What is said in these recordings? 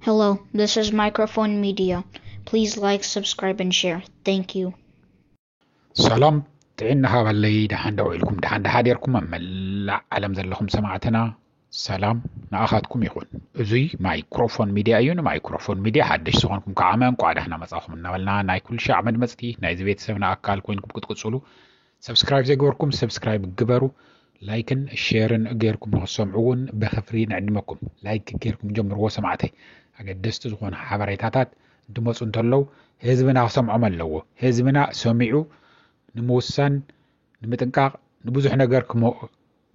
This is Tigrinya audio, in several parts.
Hello, this is Microphone Media. Please like, subscribe, and share. Thank you. ሰላም ጥዕና ሃባለይ። ደሓን ዶ ውዒልኩም? ደሓን ዶ ሓዲርኩም? ኣብ መላእ ዓለም ዘለኹም ሰማዕትና ሰላም ንኣኻትኩም ይኹን። እዙይ ማይክሮፎን ሚድያ እዩ። ንማይክሮፎን ሚድያ ሓደሽ ዝኾንኩም ከዓ እንቋዕ ደህና መጻኹም እናበልና፣ ናይ ኩሉ ሻዕ መድመፅቲ ናይዚ ቤተሰብና ኣካል ኮይንኩም ክትቅፅሉ፣ ሰብስክራይብ ዘይገበርኩም ሰብስክራይብ ግበሩ። ላይክን ሼርን ጌርኩም ንክትሰምዑ እውን ብክፍሪ ንዕድመኩም። ላይክ ጌርኩም ጀምርዎ ሰማዕተይ። ኣገደስቲ ዝኾኑ ሓበሬታታት እንትመፁ እንተለዉ ህዝብና ክሰምዖም ኣለዎ። ህዝብና ሰሚዑ ንምውሳን፣ ንምጥንቃቕ፣ ንብዙሕ ነገር ክሞ-፣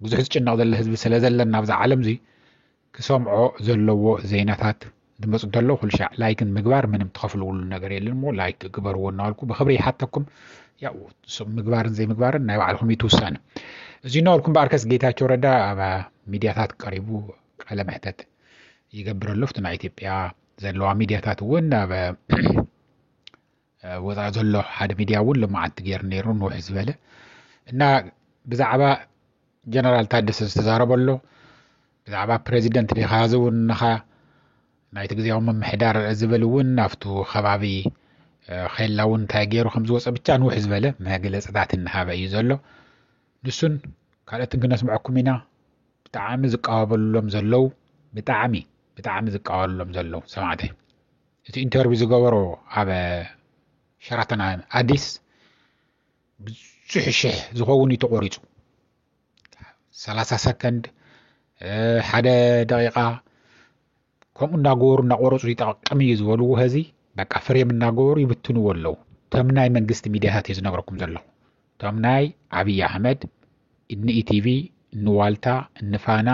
ብዙሕ ዝጭነቕ ዘሎ ህዝቢ ስለ ዘለና ኣብዛ ዓለም እዚ ክሰምዖ ዘለዎ ዜናታት እንትመፁ እንተለዉ ኩሉ ሻዕ ላይክን ምግባር ምንም ትኸፍልውሉ ነገር የለን። እሞ ላይክ ግበርዎ እናበልኩ ብክብሪ ይሓተኩም። ያው እሱ ምግባርን ዘይምግባርን ናይ ባዕልኹም እዩ እቲ ውሳነ። እዚ እናበልኩም በኣርከስ ጌታቸው ረዳ ኣብ ሚድያታት ቀሪቡ ቃለ መሕተት ይገብር ኣሎ። ኣብቲ ናይ ኢትዮጵያ ዘለዋ ሚድያታት እውን ኣብ ወፃኢ ዘሎ ሓደ ሚድያ እውን ሎማዓንቲ ገይሩ ነይሩ ንውሕ ዝበለ እና ብዛዕባ ጀነራል ታደሰ ዝተዛረበ ኣሎ። ብዛዕባ ፕሬዚደንት ዲኻ ዝውንኻ ናይቲ ግዜያዊ ምምሕዳር ዝብል እውን ኣብቱ ከባቢ እ፣ ኸላ እውን እንታይ ገይሩ ከም ዝወፀ ብቻ ንውሕ ዝበለ መግለፅታት እናሃበ እዩ ዘሎ። ንሱን ካልኦትን ክነስምዐኩም ኢና። ብጣዕሚ ዝቃወበሉሎም ዘለዉ፣ ብጣዕሚ ብጣዕሚ ዝቃወበሉሎም ዘለዉ ሰማዕተይ፣ እቲ ኢንተርቪው ዝገበሮ ኣብ ሸራተን ኣዲስ ብዙሕ ሽሕ ዝኸውን እዩ ተቆሪፁ። ሰላሳ ሰከንድ፣ እ፣ ሓደ ደቂቃ ከምኡ እናገበሩ እናቆረፁ ይጠቅም እዩ ዝበልዎ። ሀዚ በቃ ፍሬም እናገበሩ ይብትንዎ ኣለዉ። እቶም ናይ መንግስቲ ሚድያታት እየ ዝነግረኩም ዘለኹ። እቶም ናይ ኣብይ ኣሕመድ፣ እኒ ኢቲቪ፣ እኒ ዋልታ፣ እኒ ፋና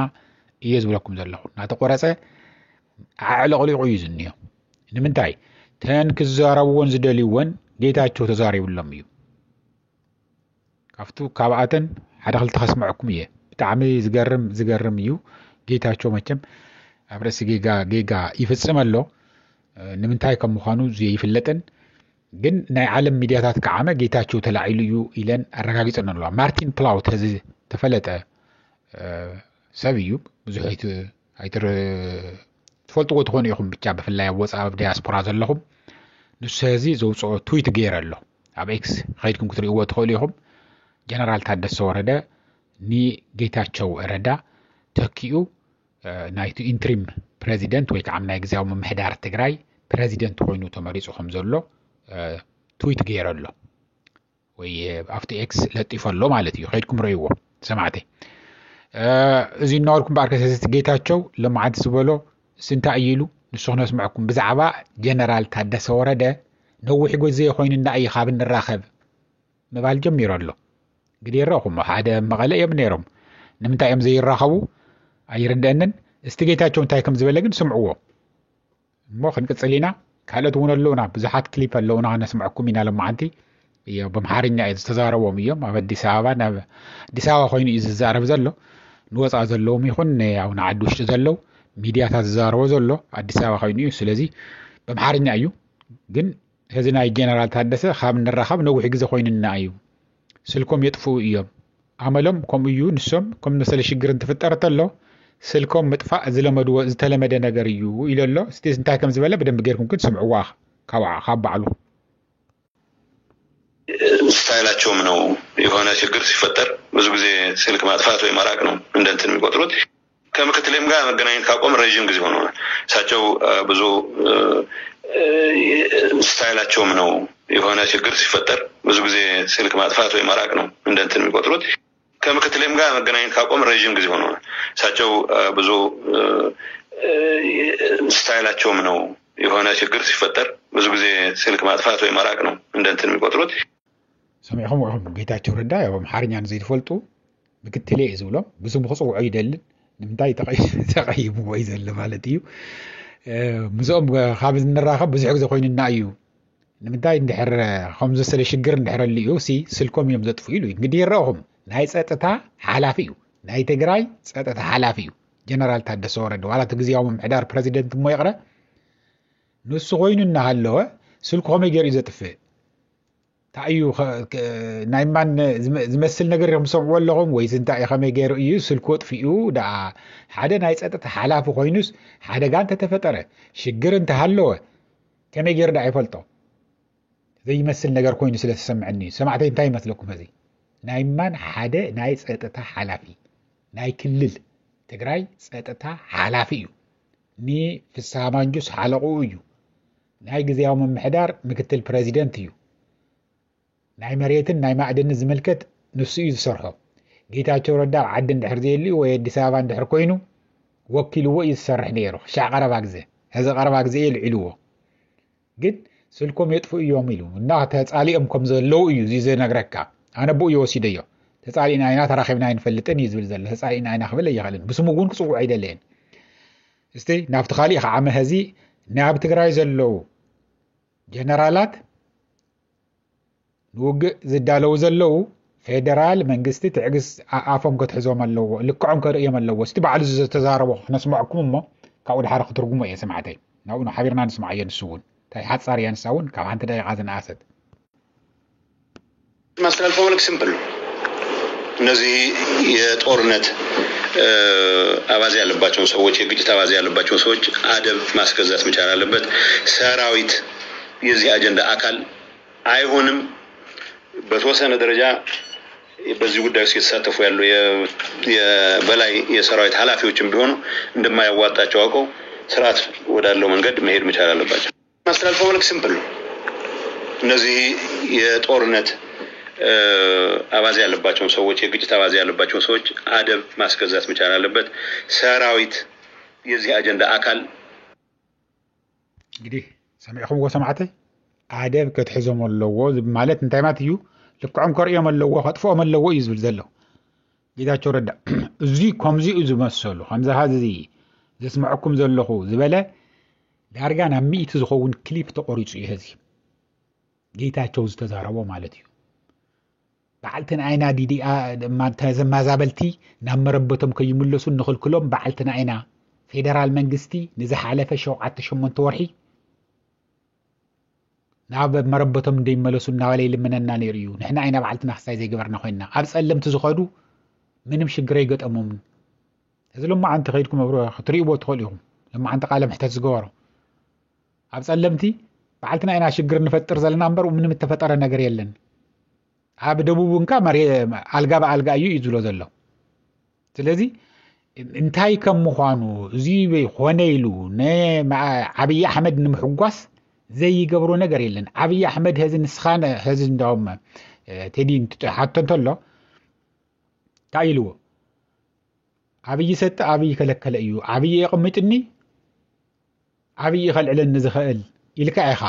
እየ ዝብለኩም ዘለኹ። እናተቆረፀ ኣዕለቕሊቑ እዩ ዝኒኦ። ንምንታይ? ተን ክዛረብዎን ዝደልይዎን ጌታቸው ተዛሪብሎም እዩ። ካብቱ ካብኣተን ሓደ ክልተ ከስምዐኩም እየ። ብጣዕሚ ዝገርም ዝገርም እዩ። ጌታቸው መቸም ኣብ ርእሲ ጌጋ ጌጋ ይፍጽም ኣሎ። እ፣ ንምንታይ ከም ምዃኑ ዘይፍለጥን ግን ናይ ዓለም ሚድያታት ከዓመ ጌታቸው ተላዒሉ እዩ ኢለን ኣረጋጊጸን ኣለዋ። ማርቲን ፕላውት እዚ ተፈለጠ እ፣ ሰብ እዩ። ብዙሕ ኣይት-፣ ኣይትር-፣ ትፈልጥዎ ትኾኑ ኢኹም። ብቻ ብፍላይ ኣብ ወፃኢ ኣብ ዲያስፖራ ዘለኹም ንሱ እዚ ዘውፅኦ ትዊት ገይረ ኣሎ። ኣብ ኤክስ ከይድኩም ክትርእይዎ ትኽእሉ ኢኹም። ጀነራል ታደሰ ወረደ ንጌታቸው ረዳ ተኪኡ እ፣ ናይቲ ኢንትሪም ፕሬዚደንት ወይ ከዓ ናይ ግዜያዊ ምምሕዳር ትግራይ ፕሬዚደንት ኮይኑ ተመሪፁ ከም ዘሎ እ፣ ትዊት ገይረ ኣሎ ወይ ኣብቲ ኤክስ ለጢፈ ኣሎ ማለት እዩ። ከይድኩም ረእይዎ ሰማዕተይ። እ፣ እዚ እናበልኩም በኣርከስ እዚ ጌታቸው ለማዓንቲ ዝበሎ እስ እንታይ እዩ ኢሉ ንሱ ክነስምዐኩም። ብዛዕባ ጀነራል ታደሰ ወረደ ነዊሕ ግዜ ኮይኑና እዩ ካብ ንራኸብ ምባል ጀሚሩ ኣሎ። ግዲ ይረኹም ሓደ መቐለ እዮም ነይሮም። ንምንታይ እዮም ዘይራኸቡ ኣይርደአንን። እስቲ ጌታቸው እንታይ ከም ዝበለ ግን ስምዕዎ። እሞ ክንቅፅል ኢና። ካልኦት እውን ኣለውና፣ ብዙሓት ክሊፕ ኣለውና፣ ነስምዐኩም ኢና። ለማዓንቲ እዮ፣ በምሓርኛ እዩ ዝተዛረቦም እዮም። ኣብ ኣዲስ ኣበባ፣ ናብ ኣዲስ ኣበባ ኮይኑ እዩ ዝዛረብ ዘሎ። ንወፃኢ ዘለዎም ይኹን ን-፣ ያው ንዓዲ ውሽጢ ዘለዉ ሚድያታት ዝዛረቦ ዘሎ ኣዲስ ኣበባ ኮይኑ እዩ። ስለዚ በምሓርኛ እዩ። ግን ሕዚ ናይ ጀነራል ታደሰ ካብ ንራኸብ ነዊሕ ግዜ ኮይኑና እዩ። ስልኮም የጥፍኡ እዮም። ኣመሎም ከምኡ እዩ። ንሶም ከም መሰለ ሽግር እንትፍጠር ተሎ ስልኮም ምጥፋእ ዝለመድዎ፣ ዝተለመደ ነገር እዩ ኢሉ ኣሎ። እስቲ እንታይ ከም ዝበለ ብደንብ ጌርኩም ግን ስምዕዋ ካብ፣ ካብ ባዕሉ። ስታይላቸውም ነው። የሆነ ችግር ሲፈጠር ብዙ ጊዜ ስልክ ማጥፋት ወይ መራቅ ነው እንደ እንትን የሚቆጥሩት። ከምክትሌም ጋር መገናኘት ካቆም ረዥም ጊዜ ሆኖናል። እሳቸው ብዙ ስታይላቸውም ነው። የሆነ ችግር ሲፈጠር ብዙ ጊዜ ስልክ ማጥፋት ወይ መራቅ ነው እንደ እንትን የሚቆጥሩት። ከምክትሌም ጋር መገናኘት ካቆም ረዥም ጊዜ ሆኖናል። እሳቸው ብዙ ስታይላቸውም ነው። የሆነ ችግር ሲፈጠር ብዙ ጊዜ ስልክ ማጥፋት ወይ መራቅ ነው እንደ እንትን የሚቆጥሩት። ሰሚዕኹም ኢኹም። ጌታቸው ረዳ ያው ኣምሓርኛ ንዘይትፈልጡ ምክትሌ እዩ ዝብሎም። ብስሙ ክፅውዖ ይደልን። ንምንታይ ተቐይ-፣ ተቐይምዎ እዩ ዘሎ ማለት እዩ። እ፣ ምስኦም ካብ እንራኸብ ብዙሕ ግዜ ኮይኑና እዩ። ንምንታይ እንድሕር ከም ዘሰለ ሽግር እንድሕር ኣልዩ ሲ ስልኮም እዮም ዘጥፍኡ ኢሉ እዩ። እንግዲህ ይረኹም ናይ ፀጥታ ሓላፊ እዩ። ናይ ትግራይ ፀጥታ ሓላፊ እዩ። ጀነራል ታደሰ ወረደ ዋላ እቲ ግዜያዊ ምምሕዳር ፕረዚደንት እሞ ይቕረ ንሱ ኮይኑ እናሃለወ ስልኩ ከመይ ገይሩ እዩ ዘጥፍእ? እዩ። ናይ ማን ዝመስል ነገር ኢኹም ትሰምዕዎ ኣለኹም ወይስ እንታይ እዩ? ከመይ ገይሩ እዩ ስልኩ ኣጥፊኡ ደኣ? ሓደ ናይ ጸጥታ ሓላፊ ኮይኑስ ሓደጋ እንተተፈጠረ፣ ሽግር እንተሃለወ ከመይ ገይሩ ደኣ ይፈልጦ? ዘይመስል ነገር ኮይኑ ስለ ተሰምዐኒ እዩ። ሰማዕተይ እንታይ ይመስለኩም? እዚ ናይ ማን ሓደ ናይ ጸጥታ ሓላፊ፣ ናይ ክልል ትግራይ ጸጥታ ሓላፊ እዩ። ንፍስሃ ማንጁስ ሓለቕኡ እዩ። ናይ ግዝያዊ ምምሕዳር ምክትል ፕረዚደንት እዩ። ናይ መሬትን ናይ ማዕድን ዝምልከት ንሱ እዩ ዝሰርሖ። ጌታቸው ረዳ ኣብ ዓዲ እንድሕር ዘየልዩ ወይ ኣዲስ ኣበባ እንድሕር ኮይኑ ወኪልዎ እዩ ዝሰርሕ ነይሩ። ክሻዕ ቀረባ ግዜ፣ ሕዚ ቀረባ ግዜ እየ ልዒልዎ። ግን ስልኮም የጥፍኡ እዮም ኢሉ እና ተጻሊኦም ከም ዘለዉ እዩ እዚ ዝነግረካ። ኣነ ብኡ እየ ወሲደዮ። ተጻሊእና ኢና ተራኺብና ኣይንፈልጥን እዩ ዝብል ዘሎ። ተጻሊእና ኢና ክብል ኣይኽእልን። ብስሙ እውን ክጽውዖ ኣይደለየን። እስቲ ናብቲ ካሊእ ክዓመ ሕዚ ናብ ትግራይ ዘለዉ ጀነራላት ንውግእ ዝዳለዉ ዘለዉ ፌደራል መንግስቲ ትዕግስት ኣፎም ክትሕዞም ኣለዎ፣ ልክዖም ከርእዮም ኣለዎ። እስቲ ባዕሉ ዝተዛረቦ ክነስምዐኩም እሞ ካብኡ ድሓር ክትርጉሞ እየ ሰማዕተይ። ናብኡ ሓቢርና ንስማዓዮ። ንሱ እውን እንታይ ሓጻር እያ ንሳ እውን ካብ ሓንቲ ደቂቓ ዝነኣሰት። ማስተላልፈው መልክ ስምፕል ነው። እነዚህ የጦርነት አባዜ ያለባቸውን ሰዎች፣ የግጭት አባዜ ያለባቸውን ሰዎች አደብ ማስገዛት መቻል አለበት። ሰራዊት የዚህ አጀንዳ አካል አይሆንም። በተወሰነ ደረጃ በዚህ ጉዳይ ውስጥ የተሳተፉ ያሉ የበላይ የሰራዊት ኃላፊዎችም ቢሆኑ እንደማያዋጣቸው አውቀው ስርዓት ወዳለው መንገድ መሄድ መቻል አለባቸው። ማስተላልፈው መልክ ስምፕል ነው። እነዚህ የጦርነት አባዜ ያለባቸውን ሰዎች፣ የግጭት አባዜ ያለባቸውን ሰዎች አደብ ማስገዛት መቻል አለበት። ሰራዊት የዚህ አጀንዳ አካል። እንግዲህ ሰሚዕኹምዎ ሰማዕተይ፣ ኣደብ ከትሕዞም ኣለዎ ዝብል ማለት እንታይ ማለት እዩ? ልክዖም ከርእዮም ኣለዎ፣ ከጥፍኦም ኣለዎ እዩ ዝብል ዘሎ ጌታቸው ረዳ። እዚ ከምዚ እዩ ዝመሰሉ፣ ከምዚ ሀዚ ዘስምዐኩም ዘለኹ ዝበለ ዳርጋ ናብ ሚእቲ ዝኸውን ክሊፕ ተቆሪፁ እዩ። ሀዚ ጌታቸው ዝተዛረቦ ማለት እዩ። በዓልትን ዓይና ዲዲኣ ተዘማዛበልቲ ናብ መረበቶም ከይምለሱ ንኽልክሎም በዓልትን ዓይና ፌደራል መንግስቲ ንዝሓለፈ ሸውዓተ ሸሞንተ ወርሒ ናብ መረበቶም እንደይመለሱ እናበለ ይልምነና ነይሩ እዩ። ንሕና ዓይና በዓልትና ክስታይ ዘይገበርና ኮይንና ኣብ ጸለምቲ ዝኸዱ ምንም ሽግር ኣይገጠሞምን። እዚ ሎማዓንቲ ከይድኩም ክትሪእዎ ትኽእሉ ኢኹም። ሎማዓንቲ ቃለ ምሕተት ዝገበሮ ኣብ ጸለምቲ በዓልትና ኢና ሽግር ንፈጥር ዘለና እምበር ምንም እተፈጠረ ነገር የለን። ኣብ ደቡብ እንካ ኣልጋ ብኣልጋ እዩ እዩ ዝብሎ ዘሎ። ስለዚ እንታይ ከም ምዃኑ እዚ ኮነ ኢሉ ንዓብዪ ኣሕመድ ንምሕጓስ ዘይገብሮ ነገር የለን። ዓብዪ ኣሕመድ ሀዚ ንስኻ ሀዚ እንዳውም ቴዲ ሓቶ እንተሎ እንታይ ኢልዎ? ዓብዪ ሰጠ ዓብዪ ከለከለ እዩ። ዓብዪ የቕምጥኒ ዓብዪ ከልዕለኒ ዝኽእል ኢልካ ኢኻ።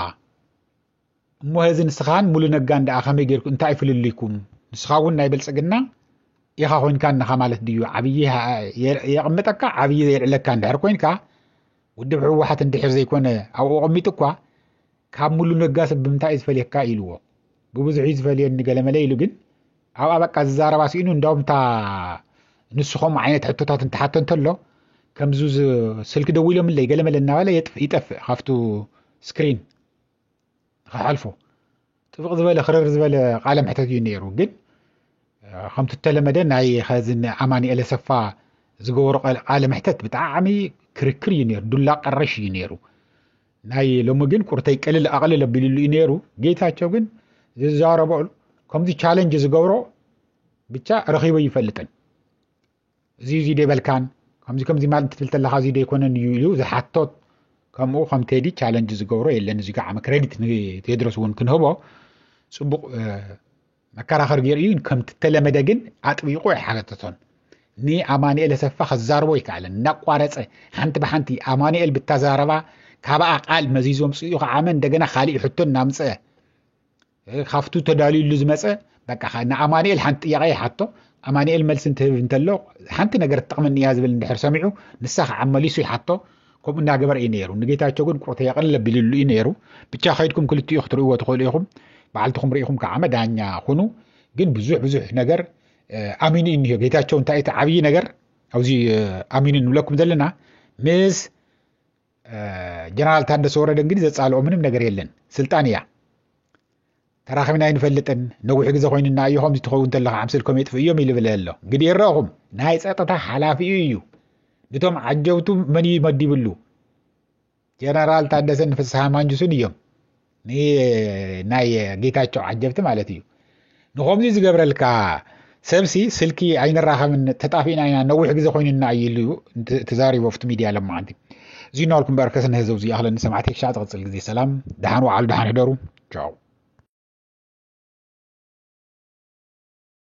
እሞ ሀዚ ንስኻን ሙሉ ነጋን ደኣ ከመይ ጌርኩ እንታይ ፍልልይኩም? ንስኻ እውን ናይ ብልጽግና ኢኻ ኮይንካ እንኻ ማለት ድዩ? ዓብዪ የቕምጠካ ዓብዪ የልዕለካ እንድሕር ኮይንካ ውድብ ህወሓት እንድሕር ዘይኮነ ኣብኡ ኣቐሚጡ እኳ ካብ ሙሉ ነጋስ ብምንታይ እዩ ዝፈልየካ ኢልዎ። ብብዙሕ እዩ ዝፈልየኒ ገለመለ ኢሉ ግን ኣብኣ በቃ ዝዛረባ ስኢኑ እንዳውም እታ ንሱ ከምኡ ዓይነት ሕቶታት እንትሓቶ እንተሎ ከምዚ ስልኪ ደዊሎምለይ ገለመለ እናበለ ይጠፍእ ካብቱ ስክሪን ንኸሕልፎ ጥብቕ ዝበለ ክርር ዝበለ ቃለ ምሕተት እዩ ነይሩ። ግን ከምቲ እተለመደ ናይ ኸዚ ኣማኒኤል ኣሰፋ ዝገበሮ ቃለ ምሕተት ብጣዕሚ ክርክር እዩ ነይሩ። ዱላ ቀረሽ እዩ ነይሩ። ናይ ሎሚ ግን ቁርተይ ቅልል ኣቕልል ኣቢልሉ እዩ ነይሩ። ጌታቸው ግን ዝዛረቦ ከምዚ ቻለንጅ ዝገብሮ ብቻ ረኺቦ ይፈልጥን እዚ እዚ ዶ ይበልካን ከምዚ ከምዚ ማለት እንትብል ተለኻ እዚ ዶ ይኮነን እዩ ኢሉ ዝሓቶት ከምኡ ከም ቴዲ ቻለንጅ ዝገብሮ የለን። እዚ ከዓ ክሬዲት ንቴድሮስ እውን ክንህቦ ፅቡቕ መከራኸሪ ገይሩ እዩ። ከምቲ ተለመደ ግን ኣጥቢቑ ኣይሓተቶን። ንኣማኑኤል ኣሰፋ ከዛርቦ ኣይከኣለን። እናቋረፀ ሓንቲ ብሓንቲ ኣማኑኤል ብታዛረባ ካብኣ ቃል መዚዞም ፅኡ ከዓመ እንደገና ካሊእ ሕቶ እናምፀ ካብቱ ተዳልዩሉ ዝመፀ በቃ ንኣማኑኤል ሓንቲ ጥያቄ ይሓቶ። ኣማኑኤል መልሲ እንትህብ እንተሎ ሓንቲ ነገር ትጠቕመኒ እያ ዝብል እንድሕር ሰሚዑ ንሳ ከዓ መሊሱ ይሓቶ። ከምኡ እናገበረ እዩ ነይሩ። ንጌታቸው ግን ቁርተ የቕልል ኣቢልሉ እዩ ነይሩ። ብቻ ከይድኩም ክልቲኡ ክትርእይዎ ትኽእሉ ኢኹም። በዓልትኹም ርኢኹም ከዓ መዳኛ ኩኑ። ግን ብዙሕ ብዙሕ ነገር ኣሚኑ እዩ እኒሆ። ጌታቸው እንታይ እቲ ዓብዪ ነገር ኣብዚ ኣሚኑ ንብለኩም ዘለና ምስ ጀነራል ታደሰ ወረደ እንግዲህ ዘጻልኦ ምንም ነገር የለን። ስልጣን እያ። ተራኺብና ኣይንፈልጥን፣ ነዊሕ ግዜ ኮይኑና እዩ፣ ከምዚ ትኸውን እንተለኻ ኣምሰልኮም የጥፍእ እዮም ይብል ኣሎ። እንግዲህ ይረኹም፣ ናይ ጸጥታ ሓላፊኡ እዩ። ንቶም ዓጀብቱ መን እዩ መዲብሉ? ጀነራል ታደሰን ፍስሃ ማንጁስን እዮም፣ ናይ ጌታቸው ዓጀብቲ ማለት እዩ። ንኸምዚ ዝገብረልካ ሰብሲ ስልኪ ኣይንራኸብን፣ ተጣፊእና ኢና፣ ነዊሕ ግዜ ኮይኑና እዩ ኢሉ ተዛሪቡ ኣብቲ ሚድያ ለማዓንቲ። እዚ እናልኩም በርከስን ህዝብ ዝኣኽለኒ ሰማዕቲ ክሻዕ ዝቕፅል ግዜ ሰላም፣ ደሓን ዋዓሉ፣ ደሓን ሕደሩ። ቻው።